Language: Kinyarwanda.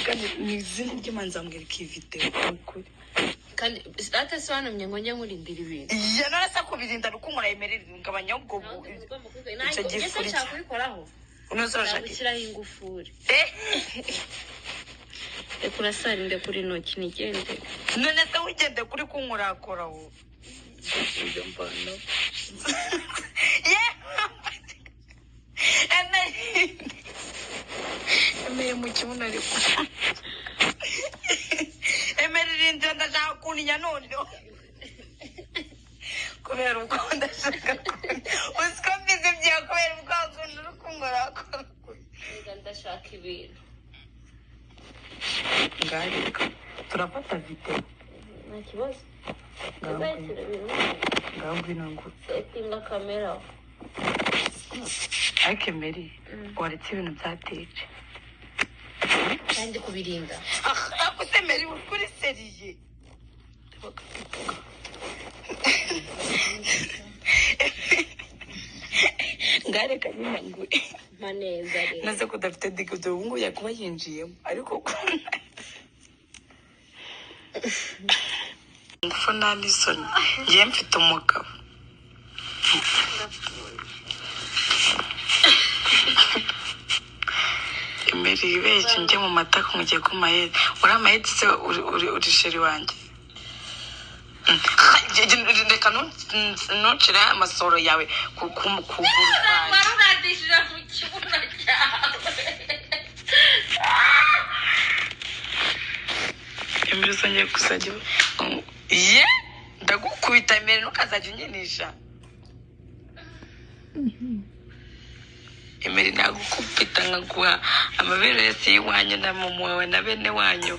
Kandi ni izina ry'Imana, nzamwereka iyi videwo ni ukuri. Kandi ate se wantumye ngo njye nkurindira ibintu? Iya, none se kubirinda ni uko umuntu yemerera ngabanya ubwo icyo icyo gifuri nshaka kubikoraho. Unoze urashaka iki? Gushyiraho ingufuri. Eh, Reka urasarinde kuri intoki nigende. None se wigende kuri kunkurakora wowe. Ibyo mbona. Ye! Emere. Emere mu kibuno ariko. Emere irindira, ndashaka kuntinya noneho. Kubera ubwo ndashaka kuntinya. Uzi ko mbizi byawe kubera ubwo kuntu uri kunkorakora. Reka ndashaka ibintu. Ngareka. Turafata video. Nta kibazo. Ngaho Tuzayishyira ibintu. Ngaho ngwino ngo. Setinga kamera. Ariko Emere, waretse ibintu bya DJ. Kandi kubirinda. Ariko se Emere uri kuri sérieux. Ngareka nyine ngo Mpa neza rero. naze ko udafite digidi ubu ngubu yakuba yinjiyemo, ariko ngufu nta n'isoni, ngewe mfite umugabo. Emere ibeshye njye mu matako mugiye ku mayedi, uri amayedi se uri chéri wanjye. Reka ntuncire amasoro yawe ku kuguru kwanjye. Warunadishije mu kibuno cyawe. Emere uzongeye kuzajya ye ndagukubita. Emere, ntukazajya unyinisha. Emere, nagukubita nkaguha amabere yose y'iwanyu na mama wawe na bene wanyu.